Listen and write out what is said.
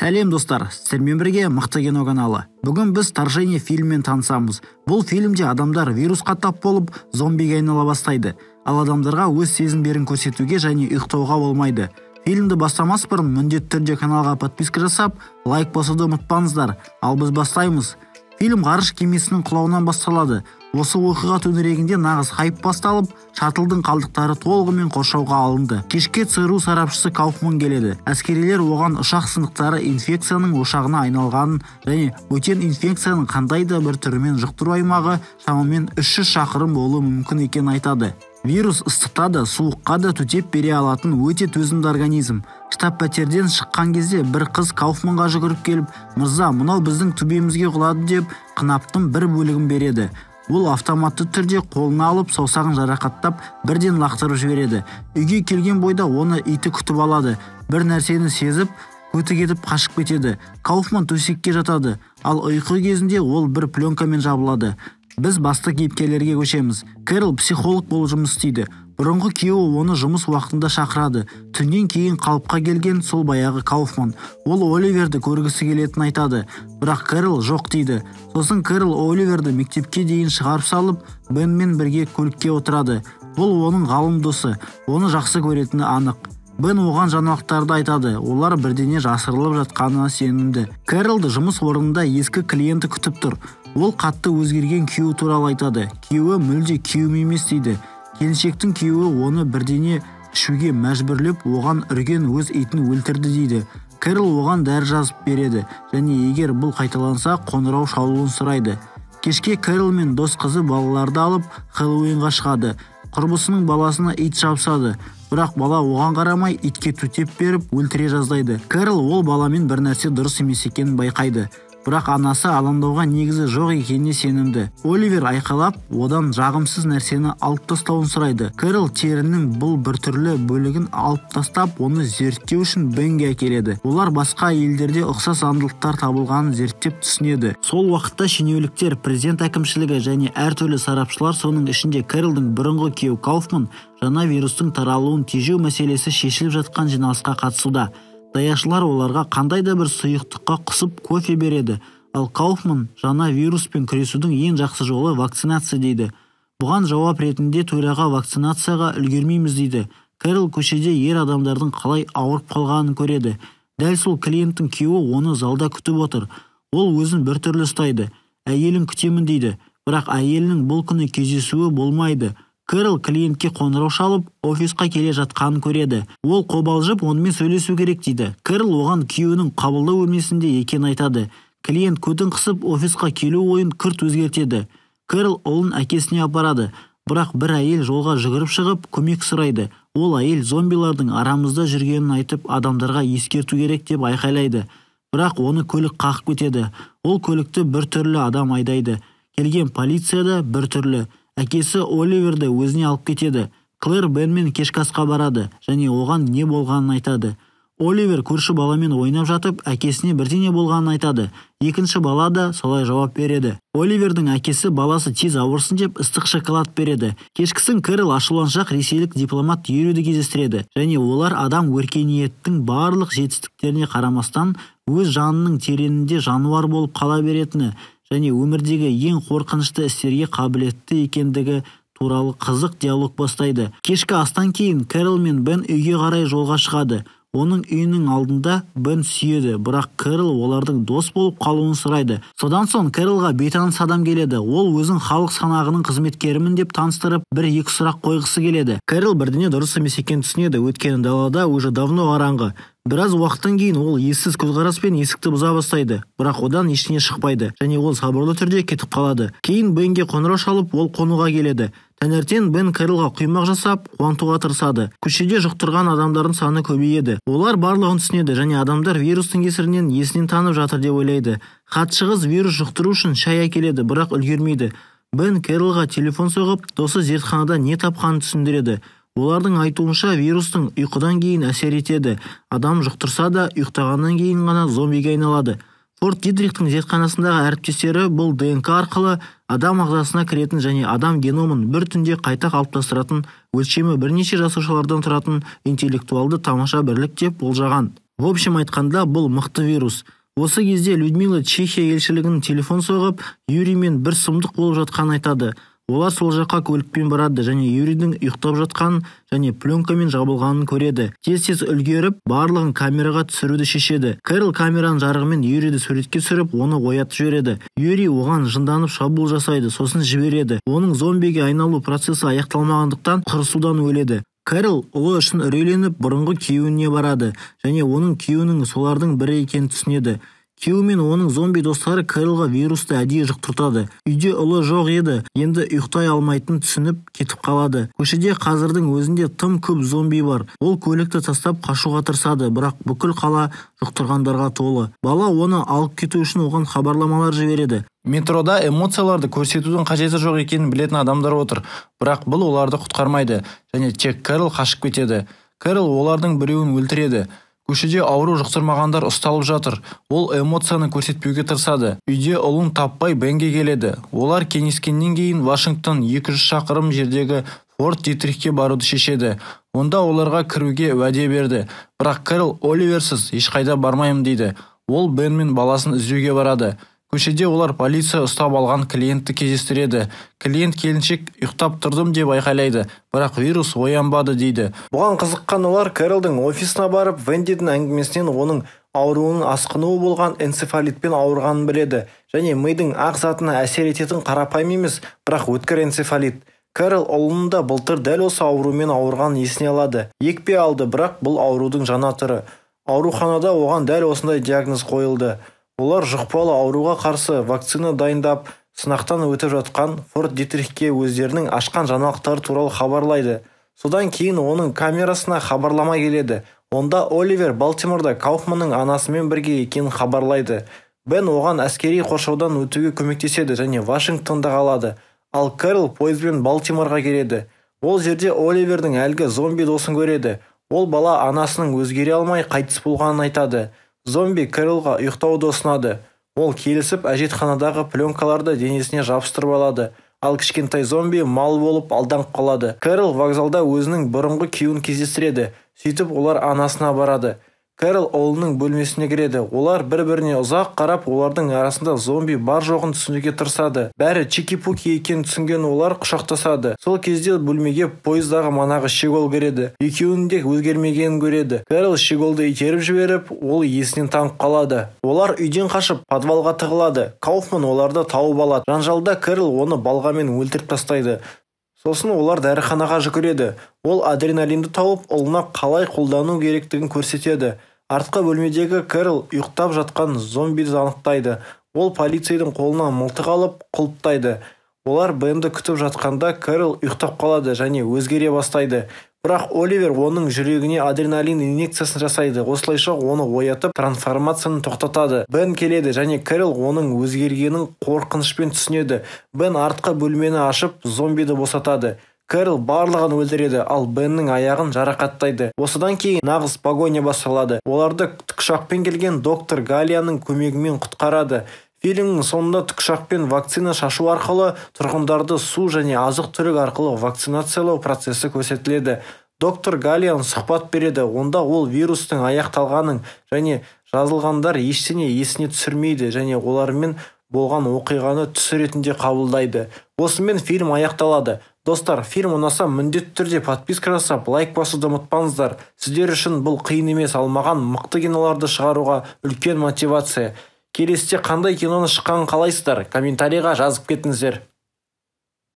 Сәлем достар, сіздермен бірге Мықты кино каналы. Бүгін біз «Вторжение» фильмімен танысамыз. Бұл фильмде адамдар вирусқа тап болып, зомбиге айнала бастайды. Ал адамдарға өз сезімдерін көрсетуге және ұйықтауға болмайды. Фильмді бастамас бұрын міндетті түрде каналға подписка жасап, лайк басуды ұмытпаңыздар. Ал біз бастаймыз. Фильм ғарыш кемесінің құлауынан басталады. Осы оқиға төңірегінде нағыз хайп басталып, шаттлдың қалдықтары толығымен қоршауға алынды. Кешке ЦРУ сарапшысы Кауфман келеді. Әскерилер оған ұшақ сынықтары инфекцияның ошағына айналғанын және бөтен инфекцияның қандай да бір түрімен жұқтыру аймағы шамамен 300 шақырым болуы мүмкін екенін айтады. Вирус ыстықта да, суыққа да төтеп бере алатын өте төзімді организм. Штаб пәтерден шыққан кезде бір қыз Кауфманға жүгіріп келіп, «Мырза, мынау біздің төбемізге құлады» деп, қынаптың бір бөлігін береді. Ол автоматты түрде қолына алып, саусағын жарақаттап, бірден лақтырып жібереді. Үйге келген бойда оны иті күтіп алады. Бір нәрсені сезіп, көті кетіп қашып кетеді. Кауфман төсекке жатады, ал ұйқы кезінде ол бір пленкамен жабылады. Біз басты кейіпкерлерге көшеміз. Кэрол психолог болып жұмыс істейді. Бұрынғы күйеуі оны жұмыс уақытында шақырады. Түннен кейін қалыпқа келген сол баяғы Кауфман. Ол Оливерді көргісі келетінін айтады, бірақ Кэрол жоқ дейді. Сосын Кэрол Оливерді мектепке дейін шығарып салып, Бенмен бірге көлікке отырады. Бұл оның ғалым досы, оны жақсы көретіні анық. Бен оған жаңалықтарды айтады, олар бірдеңе жасырылып жатқанына сенімді. Кэролды жұмыс орнында ескі клиенті күтіп тұр. Ол қатты өзгерген күйеуі туралы айтады. Күйеуі мүлде күйеуім емес дейді. Келіншектің күйеуі оны бірдеңе ішуге мәжбүрлеп, оған үрген өз итін өлтірді дейді. Кэрол оған дәрі жазып береді және егер бұл қайталанса, қоңырау шалуын сұрайды. Кешке Кэрол мен дос қызы балаларды алып, Хэллоуинға шығады. Құрбысының баласына ит жабысады, бірақ бала оған қарамай итке төтеп беріп өлтіре жаздайды. Кэрол ол баламен бір нәрсе дұрыс емес екенін байқайды, бірақ анасы алаңдауға негізі жоқ екеніне сенімді. Оливер айқайлап, одан жағымсыз нәрсені алып тастауын сұрайды. Кэрол терінің бұл біртүрлі бөлігін алып тастап, оны зерттеу үшін Бенге әкеледі. Олар басқа елдерде ұқсас заңдылықтар табылғанын зерттеп түсінеді. Сол уақытта шенеуніктер, президент әкімшілігі және әртүрлі сарапшылар, соның ішінде Кэролдың бұрынғы күйеуі Кауфман, жаңа вирустың таралуын тежеу мәселесі шешіліп жатқан жиналысқа қатысуда. Даяшылар оларға қандай да бір сұйықтыққа құсып кофе береді. Ал Кауфман жаңа вируспен күресудің ең жақсы жолы вакцинация дейді. Бұған жауап ретінде төраға вакцинацияға үлгермейміз дейді. Кэрол көшеде ер адамдардың қалай ауырып қалғанын көреді. Дәл сол клиенттің күйеуі оны залда күтіп отыр. Ол өзін біртүрлі ұстайды. Әйелін күтемін дейді. Бірақ әйелінің бұл күні кездесуі болмайды. Кэрол клиентке қоңырау шалып, офисқа келе жатқанын көреді. Ол қобалжып, онымен сөйлесу керек дейді. Кэрол оған күйеуінің қабылдау бөлмесінде екенін айтады. Клиент көтін қысып, офисқа келу ойын күрт өзгертеді. Кэрол ұлын әкесіне апарады. Бірақ бір әйел жолға жүгіріп шығып, көмек сұрайды. Ол әйел зомбилардың арамызда жүргенін айтып, адамдарға ескерту керек деп айқайлайды. Бірақ оны көлік қағып кетеді. Ол көлікті бір түрлі адам айдайды. Келген полиция да бір түрлі. Әкесі Оливерді өзіне алып кетеді. Клэр Бенмен кешкі асқа барады және оған не болғанын айтады. Оливер көрші баламен ойнап жатып, әкесіне бірдеңе болғанын айтады. Екінші бала да солай жауап береді. Оливердің әкесі баласы тез ауырсын деп ыстық шоколад береді. Кешкісін Кэрол ашуланшақ ресейлік дипломат Юрийді кездестіреді және олар адам өркениеттің барлық жетістіктеріне қарамастан өз жанының тереңінде жануар болып қала беретіні және өмірдегі ең қорқынышты істерге қабілетті екендігі туралы қызық диалог бастайды. Кешкі астан кейін Кэрол мен Бен үйге қарай жолға шығады. Оның үйінің алдында Бен сүйеді, бірақ Кэрол олардың дос болып қалуын сұрайды. Содан соң Кэролға бейтаныс адам келеді. Ол өзін халық санағының қызметкерімін деп таныстырып, бір-екі сұрақ қойғысы келеді. Кэрол бірдеңе дұрыс емес екенін түсінеді, өйткені далада уже давно қараңғы. Біраз уақыттан кейін ол ессіз көзқараспен есікті бұза бастайды, бірақ одан ештеңе шықпайды және ол сабырлы түрде кетіп қалады. Кейін Бенге қоңырау шалып, ол қонуға келеді. Таңертең Бен Кэролға құймақ жасап, қуантуға тырысады. Көшеде жұқтырған адамдардың саны көбейеді. Олар барлығын түсінеді және адамдар вирустың кесірінен есінен танып жатыр деп ойлайды. Хатшы қыз вирус жұқтыру үшін шай әкеледі, бірақ үлгермейді. Бен Кэролға телефон соғып, досы зертханада не тапқанын түсіндіреді. Олардың айтуынша вирустың ұйқыдан кейін әсер етеді. Адам жұқтырса да ұйықтағаннан кейін ғана зомбиге айналады. Форт Дитрихтің зертханасындағы әріптестері бұл ДНК арқылы адам ағзасына кіретін және адам геномын бір түнде қайта қалыптастыратын өлшемі бірнеше жасушалардан тұратын интеллектуалды тамаша бірлік деп болжаған. В общем айтқанда, бұл мықты вирус. Осы кезде Людмила Чехия елшілігінің телефон соғып, Юриймен бір сұмдық болып жатқанын айтады. Олар сол жаққа көлікпен барады және Юрийдің ұйықтап жатқанын және пленкамен жабылғанын көреді. Тез-тез үлгеріп, барлығын камераға түсіруді шешеді. Кэрол камераның жарығымен Юрийді суретке түсіріп, оны оятып жібереді. Юрий оған жынданып шабуыл жасайды, сосын жібереді. Оның зомбиге айналу процесі аяқталмағандықтан құрысудан өледі. Кэрол ұлы үшін үрейленіп, бұрынғы күйеуіне барады және оның күйеуінің солардың бірі екенін түсінеді. Күйеуі мен оның зомби достары Кэролға вирусты әдейі жұқтыртады. Үйде ұлы жоқ еді, енді ұйықтай алмайтынын түсініп кетіп қалады. Көшеде қазірдің өзінде тым көп зомби бар. Ол көлікті тастап қашуға тырысады, бірақ бүкіл қала жұқтырғандарға толы. Бала оны алып кету үшін оған хабарламалар жібереді. Метрода эмоцияларды көрсетудің қажеті жоқ екенін білетін адамдар отыр, бірақ бұл оларды құтқармайды және тек Кэрол қашып кетеді. Кэрол олардың біреуін өлтіреді. Көшеде ауру жұқтырмағандар ұсталып жатыр. Ол эмоцияны көрсетпеуге тырысады. Үйде ұлын таппай Бенге келеді. Олар кеңескеннен кейін Вашингтон 200 шақырым жердегі Форт Дитрихке баруды шешеді. Онда оларға кіруге уәде берді. Бірақ Кэрол Оливерсіз ешқайда бармаймын дейді. Ол Бен мен баласын іздеуге барады. Көшеде олар полиция ұстап алған клиентті кездестіреді. Клиент келіншек ұйықтап тұрдым деп айқайлайды, бірақ вирус оянбады дейді. Бұған қызыққан олар Кэролдың офисына барып, Вендидің әңгімесінен оның ауруының асқынуы болған энцефалитпен ауырғанын біледі және мидың ақ затына әсер ететін қарапайым емес, бірақ өткір энцефалит. Кэрол ұлының да былтыр дәл осы аурумен ауырғанын есіне алады. Екпе алды, бірақ бұл аурудың жаңа түрі. Ауруханада оған дәл осындай диагноз қойылды. Олар жұқпалы ауруға қарсы вакцина дайындап, сынақтан өтіп жатқан Форт Дитрихке өздерінің ашқан жаңалықтары туралы хабарлайды. Содан кейін оның камерасына хабарлама келеді. Онда Оливер Балтиморда Кауфманның анасымен бірге екенін хабарлайды. Бен оған әскери қоршаудан өтуге көмектеседі және Вашингтонда қалады. Ал Кэрол пойызбен Балтиморға келеді. Ол жерде Оливердің әлгі зомби досын көреді. Ол бала анасының өзгере алмай қайтыс болғанын айтады. Зомби Кэролға ұйықтауды ұсынады. Ол келісіп, әжетханадағы пленкаларды денесіне жабыстырып алады. Ал кішкентай зомби мал болып алданып қалады. Кэрол вокзалда өзінің бұрынғы күйеуін кездестіреді. Сөйтіп олар анасына барады. Кэрол ұлының бөлмесіне кіреді. Олар бір-біріне ұзақ қарап, олардың арасында зомби бар жоғын түсінуге тырысады. Бәрі чики-пуки екенін түсінген олар құшақтасады. Сол кезде бөлмеге пойыздағы манағы щегол кіреді. Екеуінің де өзгермегенін көреді. Кэрол щеголды итеріп жіберіп, ол есінен танып қалады. Олар үйден қашып, подвалға тығылады. Кауфман оларды тауып алады. Жанжалда Кэрол оны балғамен өлтіріп тастайды. Сосын олар дәріханаға жүгіреді. Ол адреналинді тауып, ұлына қалай қолдану керектігін көрсетеді. Артқы бөлмедегі Кэрол ұйықтап жатқан зомбиді анықтайды. Ол полицейдің қолынан мылтық алып, құлыптайды. Олар Бенді күтіп жатқанда Кэрол ұйықтап қалады және өзгере бастайды. Бірақ Оливер оның жүрегіне адреналин инъекциясын жасайды. Осылайша оны оятып, трансформацияны тоқтатады. Бен келеді және Кэрол оның өзгергенін қорқынышпен түсінеді. Бен артқы бөлмені ашып, зомбиді босатады. Кэрол барлығын өлтіреді, ал Беннің аяғын жарақаттайды. Осыдан кейін нағыз погоня басталады. Оларды тікұшақпен келген доктор Галияның көмегімен құтқарады. Фильмнің соңында тікұшақпен вакцина шашу арқылы тұрғындарды су және азық-түлік арқылы вакцинациялау процесі көрсетіледі. Доктор Галиян сұхбат береді. Онда ол вирустың аяқталғанын және жазылғандар ештеңе есіне түсірмейді және олармен болған оқиғаны түс ретінде қабылдайды. Осымен фильм аяқталады. Достар, фильм ұнаса міндетті түрде подписка жасап, лайк басуды ұмытпаңыздар. Сіздер үшін бұл қиын емес, ал маған мықты киноларды шығаруға үлкен мотивация. Келесіде қандай киноны шыққанын қалайсыздар? Комментарийға жазып кетіңіздер.